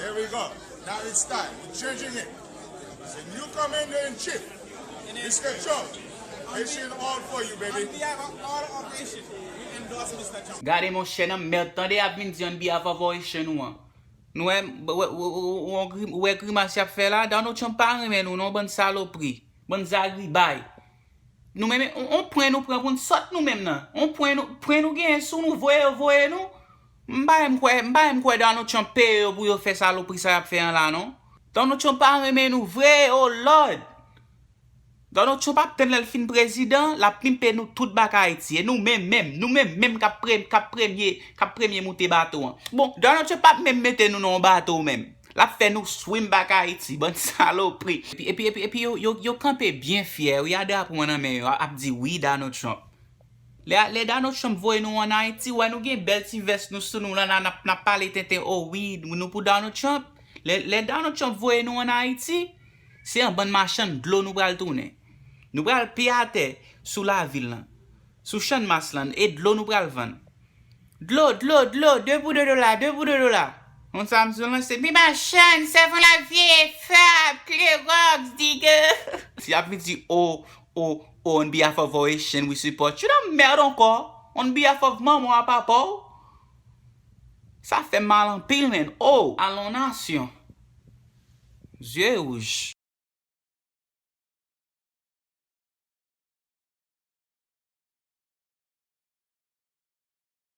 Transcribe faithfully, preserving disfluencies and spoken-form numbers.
There we go. Now it's time. We're changing it. The new commander in chief, Mister Trump. Haitian all for you, baby. On behalf of all of Haitians, we endorse Mister Trump. Gade monchè, nan mèd, tande y ap vin di on behalf of Haitian ou an. Nou wè, w- w- w- w- w- w- w- wè grimas y ap fè la? Donald Trump pa renmen nou non, bann salopri, bann zagribay. Nou menm, on, on pwen nou pran pou n sòt nou menm nan. On pwen nou, pwen nou genyen sou nou, voye yo voye nou. M pa menm kwè, m pa menm kwè Donald Trump peye yo pou yo fè salopri sa y ap fè an la non. Donald Trump pa renmen nou vre, oh Lord. Donald Trump ap tann lè l fin prezidan, l ap pimpe nou tout baka Ayiti. E nou menm menm, nou menm menm k ap pre- k ap premye, k ap premye moute bato an. Bon, Donald Trump ap menm mete nou nan yon bato menm. L ap fè nou swim baka Ayiti, bann salopri. Epi, epi, epi, epi yo, yo, yo kanpe byen fyè, wi, a drapo an nan men yo, ap di wi Donald Trump. Lè, lè Donald Trump voye nou ann Ayiti, wè nou gen bèl ti vès nou sou nou la, n ap, n ap pale tenten, oh wi, nou pou Donald Trump. Lè, lè Donald Trump voye nou ann Ayiti, se yon bann machann dlo nou pral tounen. Nou pral pye atè sou lavil lan, sou Channmas lan, e dlo nou pral vann. Dlo, dlo, dlo, de pou de dola, de pou de dola. Konn sa m sou lanse, pi machann, sèvon lavye, fab, kleròks, digè. Si y ap vin di, oh, oh, oh, on behalf of Haitian, we support you. Nan mèd ankò. On behalf of manman a papa w. Sa fè m mal anpil, menn. Oh, alon nasyon. Zye wouj.